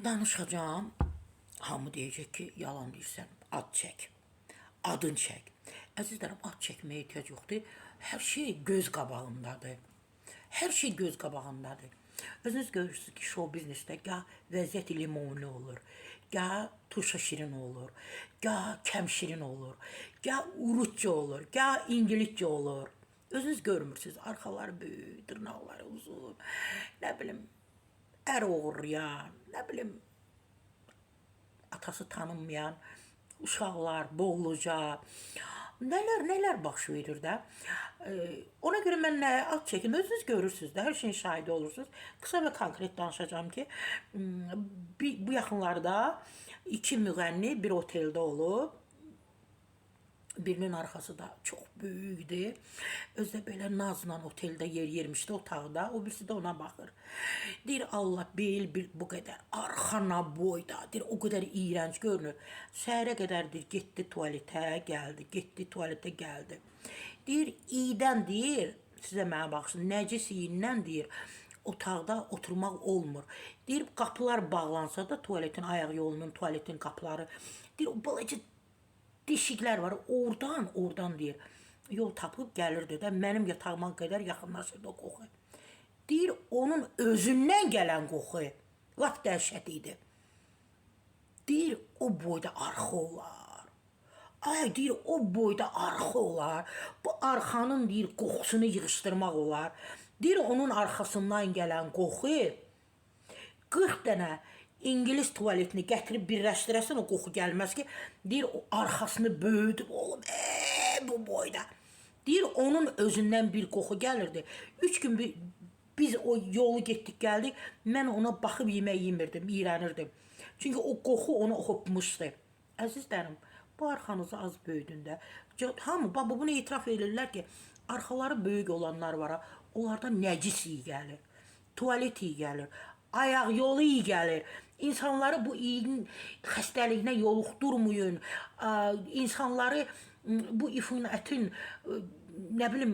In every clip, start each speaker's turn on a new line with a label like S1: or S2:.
S1: Danışacağam. Hamı deyəcək ki, yalan deyirsən, ad çək. Adın çək. Əzizlərim, ad çəkməyə ehtiyac yoxdur. Hər şey göz qabağındadır. Hər şey göz qabağındadır. Özünüz görürsünüz ki, şou biznesdə gah vəziyyət limonlu olur, gah turşa şirin olur, gah kəm şirin olur, gah urutca olur, gah ingiliscə olur. Özünüz görmürsünüz, arxaları böyük, dırnaqları uzun, nə bilim, ər oğurlayan, nə bilim, atası tanınmayan uşaqlar, bolluca, nələr, nələr baş verir də. Ona görə mən nəyə ad çəkim, özünüz görürsünüz də, hər şeyin şahidi olursunuz. Qısa və konkret danışacağam ki, bu yaxınlarda iki müğənni bir oteldə olub. Birinin arxası da çox böyükdür. Özü də belə nazla oteldə yer yermişdi otaqda. O birisi də ona baxır. Deyir Allah bel bir bu qədər arxa boyda. Deyir o qədər iyrənc görünür. Səhərə qədər deyir getdi tualetə, gəldi, getdi tualetə, gəldi. Deyir iydən deyir, sizə mənə baxsın, nəcis iyindən deyir otaqda oturmaq olmur. Deyir qapılar bağlansa da tualetin ayaq yolunun, tualetin qapıları deyir o balaca deşiklər var. Oradan deyir. Yol tapıb gəlirdi də mənim yatağıma qədər yaxınlaşırdı o qoxu. Deyir onun özündən gələn qoxu lap dəhşət idi. Deyir o boyda arxa olar. Ay deyir o boyda arxa olar. Bu arxanın deyir qoxusunu yığışdırmaq olar. Deyir onun arxasından gələn qoxu 40 dənə İngilis tualetini gətirib birləşdirəsən o qoxu gəlməz ki, deyir o arxasını böyüdüb oğlum, bu boyda. Deyir onun özündən bir qoxu gəlirdi. 3 gün biz o yolu getdik, gəldik. Mən ona baxıb yemək yemirdim, iyrənirdim. Çünki o qoxu onu hopmuşdu. Əzizlərim, bu arxanızı az böyüdün də. Hamı bax bunu etiraf edirlər ki, arxaları böyük olanlar var. Onlardan nəcis iyi gəlir. Tualet iyi gəlir. Ayaq yolu iyi gəlir. İnsanları bu iyin xəstəliyinə yoluxdurmayın. İnsanları bu ifunətin nə bilim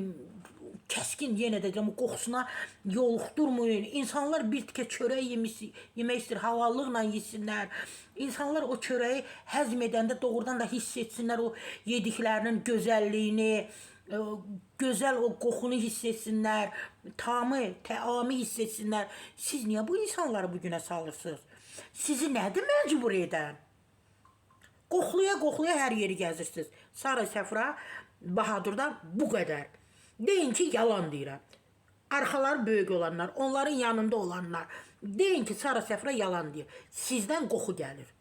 S1: kəskin yenə də deyirəm qoxusuna yoluxdurmayın. İnsanlar bir tikə çörək yemək istəyir, halallıqla yesinlər. İnsanlar o çörəyi həzm edəndə doğrudan da hiss etsinlər o yediklərinin gözəlliyini, gözəl o qoxunu hiss etsinlər, tamı, təamı hiss etsinlər. Siz niyə bu insanları bu günə salırsınız? Sizi nədir məcbur edən? Qoxlaya qoxlaya hər yeri gəzirsiniz. Sara Səfra Bahadurdan bu qədər. Deyin ki, yalan deyirəm. Arxaları böyük olanlar, onların yanında olanlar. Deyin ki, Sara Səfra yalan deyir. Sizdən qoxu gəlir.